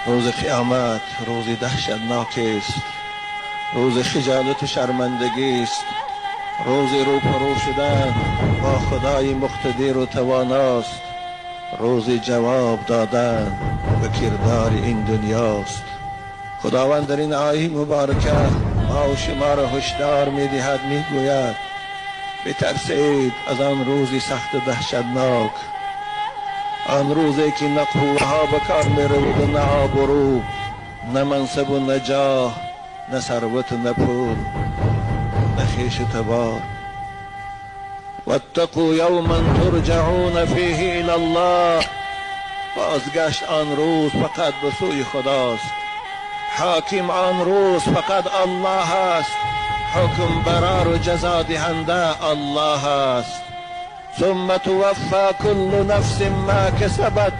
Рӯзи қиёмат рӯзи даҳшатнок аст, рӯзи хиҷолат ва шармандагӣ аст, рӯзи рӯбарӯ шудан бо Худои муқтадир ва тавоност, рӯзи ҷавоб додан ба кирдори ин дунёст. Худованд дар ин ояи муборака мо ва шуморо ҳушдор медиҳад, мегӯяд: битарсед аз он рӯзи сахт ва даҳшатнок, он рӯзе ки на қувваҳо ба кор меравад ва на обрӯ, на мансаб ва на ҷоҳ, на сарват ва на пул, на хешу табор. Ваттақу явман турҷаъуна фиҳи илаллоҳ. Бозгашт он рӯз фақат ба сӯи Худост. Ҳоким он рӯз фақат Аллоҳ аст. Ҳукм барор ва ҷазодиҳанда Аллоҳ аст. Сумма туваффо куллу нафсин мо касабат.